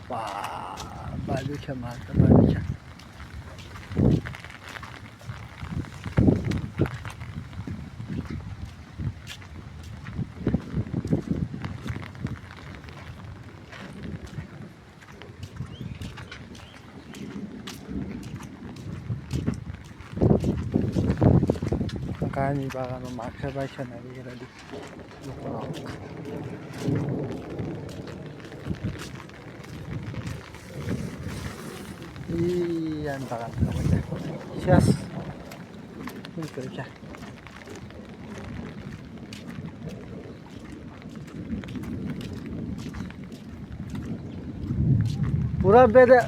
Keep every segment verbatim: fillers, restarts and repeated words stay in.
Ba, ba bikha ma, ba bikha. Kaini bagano makhe bai khe nai ready. Ih, yan bagan. Yes. Ini kerja. Pura beda,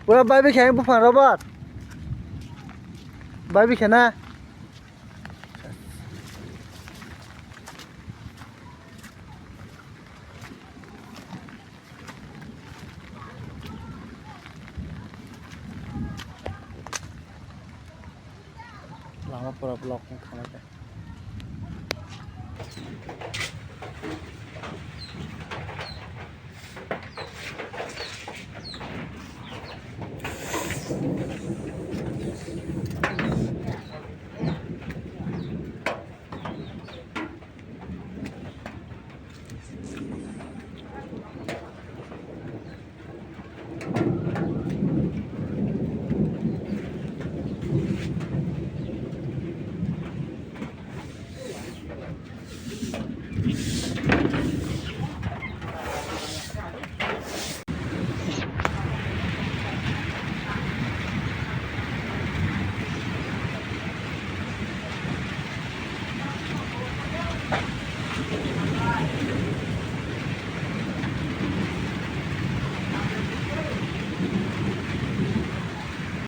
pura bai bikha buphang Robert. Bai bikha na. Lama pura block wng thanglaikha.